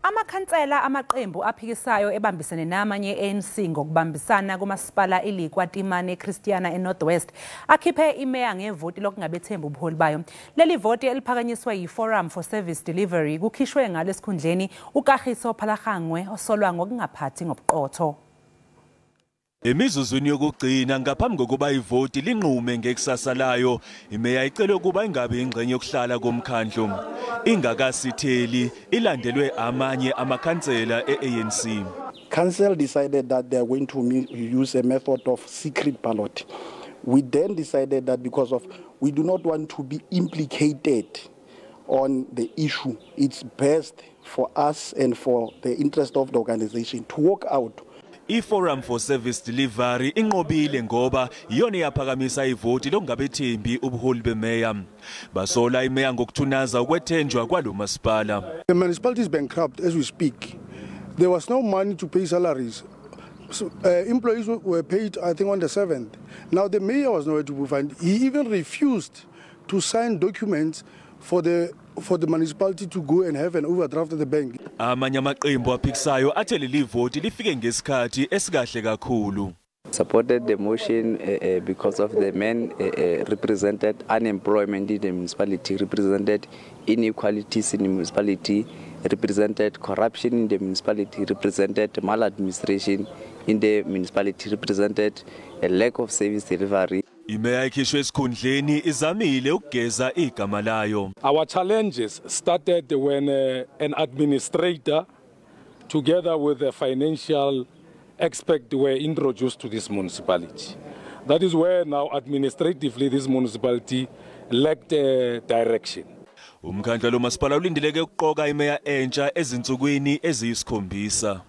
Amakhansela amaqembu aphikisayo ebambisene namanye ANC ngokubambisana kumasipala iLekwa Teemane Christiana eNorth West akhiphe imeya ngevoti lokungabethembi ubuholi bayo. Leli voti eliphakanyiswa yi-Forum for Service Delivery kukhishwe ngalo esikhundleni uKagiso Phalagangwe osolwa ngokungaphathi ngobuqotho. Emizuzwini yokugcina ngaphambi kokuba ivoti linqume ngekusasa layo, imeya icele ukuba ingabe ingxenye yokuhlala komkhandlu. Ingakasitheli ilandelwe amanye amakhansela e-ANC. Council decided that they are going to use a method of secret ballot. We then decided that because of we do not want to be implicated on the issue, it's best for us and for the interest of the organization to walk out. I-Forum for Service Delivery inqobile ngoba iyona eyaphakamisa ivoti lokungabethembi ubuholi bemeya. Basola imeya ngokuthunaza ukwethenjwa kwalo masipala. The municipality is bankrupt as we speak. There was no money to pay salaries. So, employees were paid, I think, on the 7th. Now the mayor was nowhere to be found. He even refused to sign documents for the municipality to go and have an overdraft at the bank. Amanye amaqembu aphikisayo athe leli voti lifike ngesikhathi esikahle kakhulu. Supported the motion because of the man represented unemployment in the municipality, represented inequalities in the municipality, represented corruption in the municipality, represented maladministration in the municipality, represented a lack of service delivery. Imeya ikhishwe esikhundleni izamile ukugeza igama layo. Our challenges started when an administrator together with a financial expert were introduced to this municipality. That is where now administratively this municipality lacked direction. Umkhandlu lo masipala ulindeleke ukuqoka imeya entsha ezinsukwini eziyisikhombisa.